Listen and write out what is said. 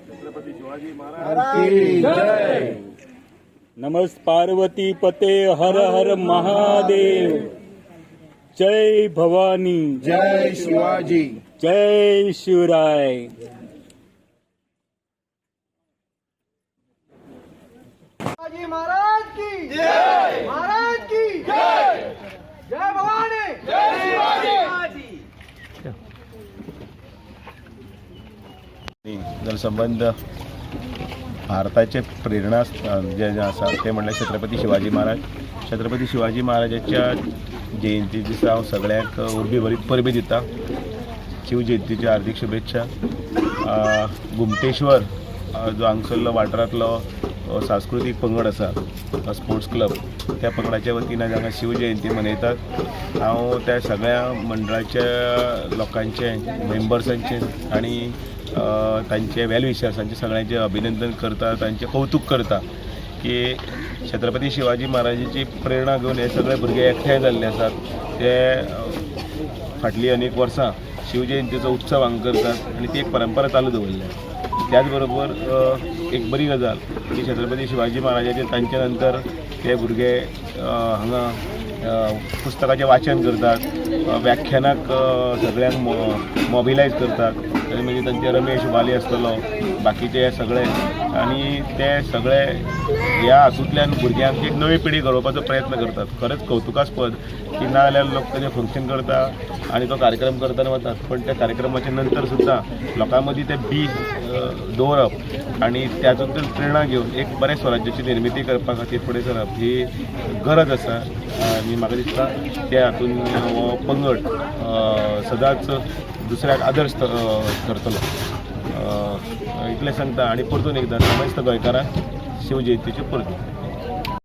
छत्रपती शिवाजी महाराज की जय. नमः पार्वती पते, हर हर महादेव, जय भवानी. जय शिवाजी. जय शिवराय. शिवाजी महाराज की जय! महाराज की जय! जय भवानी, जय शिवाजी. जर संबंध भारताचे प्रेरणा जे जे आसा ते म्हणल्यार छत्रपती शिवाजी महाराज. छत्रपती शिवाजी महाराजाच्या जयंती दिसा हांव सगळ्यांक उर्बी भरीत परबी दिता. शिवजयंतीच्यो हार्दीक शुभेच्छा. घुमटेश्वर जो हांगसरलो वाठारांतलो सांस्कृतीक पंगड आसा, स्पोर्ट्स क्लब, त्या पंगडाच्या वतीन आज हांगा शिवजयंती मनयतात. हांव त्या सगळ्या मंडळाच्या लोकांचे, मेंबर्सांचे आनी तांचे वेल विशर्सांचे सगळ्यांचे अभिनंदन करता, तांचें कौतूक करता की छत्रपती शिवाजी महाराजाची प्रेरणा घेवन हे सगळे भुरगे एकठांय जाल्ले आसात. ते फाटलीं अनेक वर्सां शिवजयंतीचो उत्सव हांगा करतात आनी ती एक परंपरा चालू दवरल्या. त्याच बरोबर एक बरी गजाल की छत्रपती शिवाजी महाराजाचे तांच्या नंतर ते भुरगे हांगा पुस्तकाचें वाचन करतात, व्याख्यानाक सगळ्यांक मोबिलायज करतात. आनी मागीर तांचे रमेश बाली आसतलो, बाकीचे हे सगळे, आनी ते सगळे ह्या हातूंतल्यान भुरग्यांक एक नवी पिढी घडोवपाचो प्रयत्न करतात. खरेंच कौतुकास्पद की ना जाल्यार लोक तेजें फंक्शन करता आनी तो कार्यक्रम करतना वतात, पण त्या कार्यक्रमाच्या नंतर सुद्दां लोकां मदीं तें बी दवरप आनी तातूंतल्यान प्रेरणा घेवन एक बऱ्या स्वराज्याची निर्मिती करपा खातीर फुडें सरप ही गरज आसा. आनी म्हाका दिसता त्या हातून हो पंगड सदांच दुसऱ्याक आदर्श थरतलो. इतलें सांगता आनी परतून एकदां समस्त गोंयकारांक शिवजयंतीच्यो परबीं.